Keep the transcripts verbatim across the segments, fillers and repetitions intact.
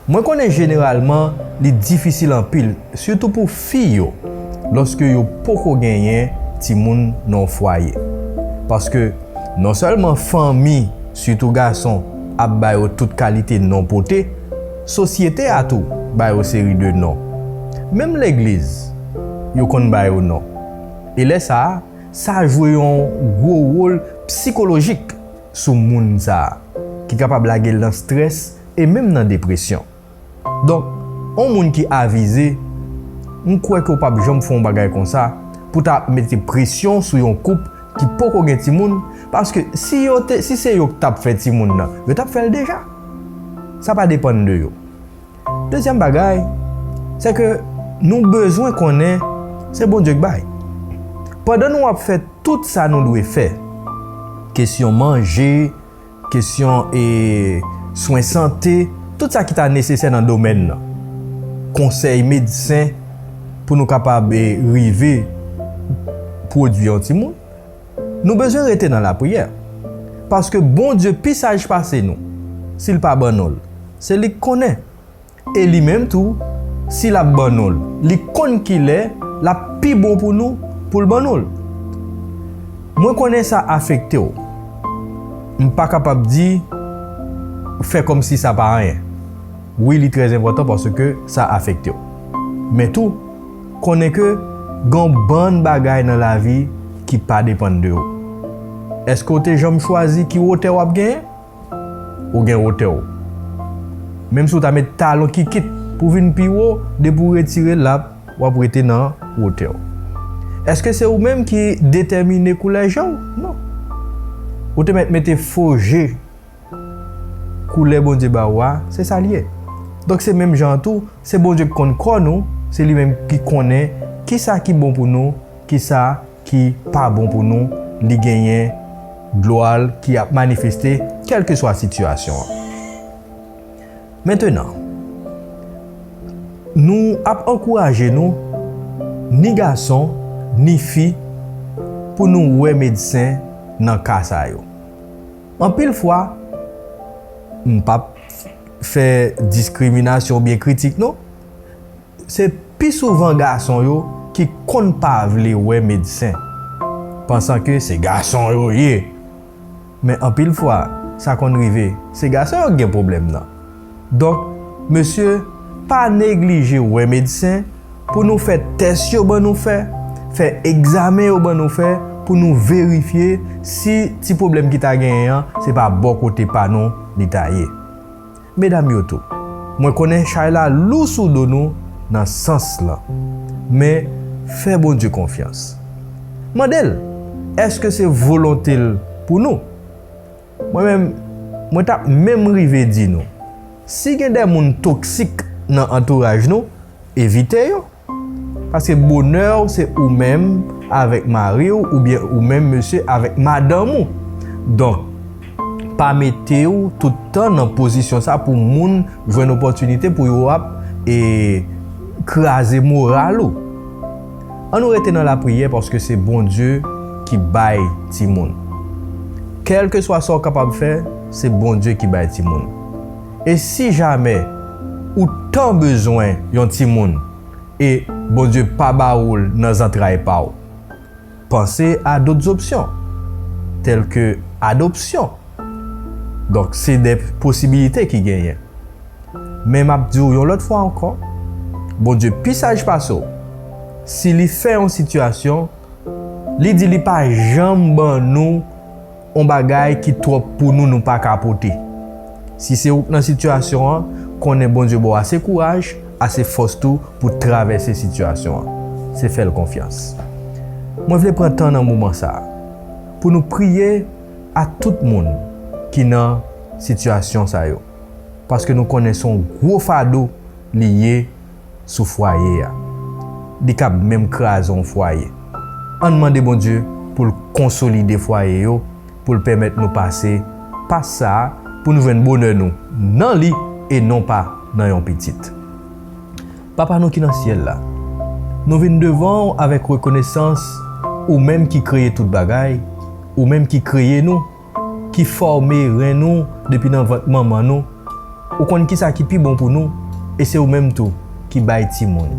Mwen konnen jeneralman li difisil anpil, sitou pou fi yo, lòske yo poko genyen timoun nan yon fwaye. Paske non sèlman fanmi, sitou gason, ap ba yo tout kalite non pote, sosyete a tou ba yo seri de non. Menm legliz, yo konn ba yo non. E lè sa a, sa jwe yon gwo wòl sikolojik sou moun sa a, ki kapab lage l nan estrès e menm nan depresyon. Donk, yon moun ki avize, m kwè ke w p ap janm fè yon bagay konsa pou ta mete presyon sou yon koup ki poko gen timoun, paske si yo te, si se yo k t ap fè timoun nan, yo t ap fè l deja. Sa pa depann de yo. Dezyèm bagay, se ke nou bezwen konnen se Bondye k bay. Pandan nou ap fè tout sa nou dwe fè, kesyon manje, kesyon e swen sante, tout sa ki ta nesesè nan domèn nan, konsèy medsen pou nou kapab e rive pwodui yon timoun, nou bezwen rete nan lapriyè. Paske Bondye pi saj pase nou. Si l pa ban nou l, se li k konnen. E li menm tou, si l ap ban nou l, li konn kilè l ap pi bon pou nou, pou l ban nou l. Mwen konnen sa afekte w. M pa kapab di, fè kòmsi sa pa anyen. Wi, li trè enpòtan paske sa afekte w. Men tou, konnen ke gen yon bann bagay nan lavi ki pa depann de w. Èske w te janm chwazi ki wotè w ap genyen? Ou gen wotè w. Menm si w ta met talon kikit pou vin pi wo, depi w retire l, w ap rete nan wotè w. Èske se ou menm ki detèmine koulè je w? Non. Ou te mèt mete fo je. Koulè Bondye ba ou a, se sa l ye. Donk se menm jan an tou, se Bondye ki konn kò nou, se li menm ki konnen kisa ki bon pou nou, kisa ki pa bon pou nou, li genyen glwa l ki ap manifeste kèlkeswa sitiyasyon an. Mentenan, nou ap ankouraje nou, ni gason, ni fi, pou nou wè medsen nan ka sa yo. Anpil fwa, m p ap fè diskriminasyon oubyen kritik, non. Se pi souvan gason yo ki konn pa vle wè medsen, pansan ke se gason yo ye. Men anpil fwa, sa konn rive, se gason yo ki gen pwoblèm nan. Donk, mesye, pa neglije wè medsen pou nou fè tès yo ban nou fè, fè egzamen yo ban nou fè, pou nou verifye si ti pwoblèm ki ta genyen an, se pa bò kote pa nou li ta ye. Medam yo tou, mwen konnen chay la lou sou do nou nan sans lan, men fè Bondye konfyans. Mande l, èske se volonte l pou nou? Mwen menm, mwen t ap menm rive di nou, si gen de moun toksik nan antouraj nou, evite yo. Paske bonè w se ou menm avèk mari w oubyen ou menm mesye avèk madanm ou. Donk, pa mete w tout tan nan pozisyon sa pou moun jwenn opòtinite pou yo ap e kraze moral ou. An nou rete nan lapriyè paske se Bondye ki bay timoun. Kèlkeswa sa w kapab fè, se Bondye ki bay timoun. E si jamè ou tan bezwen yon timoun e Bondye pa ba ou l nan zantray pa w, panse a dòt opsyon, tèlke adopsyon. Donk, se de posibilite ki genyen. Men m ap di w yon lòt fwa ankò, Bondye pi saj pase w. Si li fè yon sitiyasyon, li di li pa janm ban nou yon bagay ki twòp pou nou, nou pa ka pote. Si se ou k nan sitiyasyon an, konnen Bondye ba w ase kouraj, ase fòs tou pou travèse sitiyasyon an. Se fè l konfyans. Mwen vle pran tan nan moman sa a pou nou priye a tout moun ki nan sitiyasyon sa yo. Paske nou konnen se yon gwo fado li ye sou fwaye a. Li kab menm kraze yon fwaye. Ann mande Bondye pou l konsolide fwaye yo, pou l pèmèt nou pase pas sa a, pou nou jwenn bonè nou nan li e non pa nan yon pitit. Papa nou ki nan syèl la, nou vin devan w avèk rekonesans, ou menm ki kreye tout bagay, ou menm ki kreye nou, ki fòme ren nou depi nan vant manman nou, Ou konn kisa ki pi bon pou nou, e se ou menm tou ki bay timoun.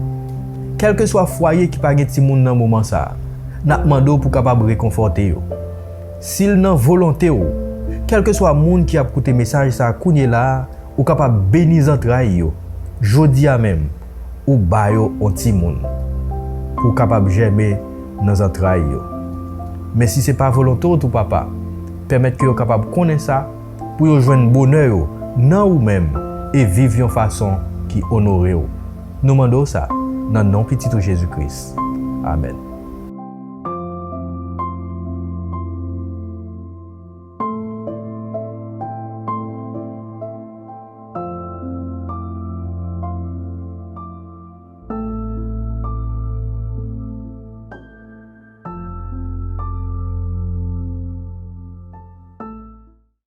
Kèlkeswa fwaye ki pa gen timoun nan moman sa a, n ap mande w pou w kapab rekonfòte yo. Si l nan volonte w, kèlkeswa moun ki ap koute mesaj sa a kounye la a, ou kapab beni zantray yo. Jodi a menm, ou ba yo yon timoun pou w kapab jèmen nan zantray yo. Men si se pa volonte w tou, Papa, pèmèt ke yo kapab konnen sa, pou yo jwenn bonè yo nan ou menm e viv yon fason ki onore w. Nou mande w sa nan non Pitit ou Jezi Kris. Amèn.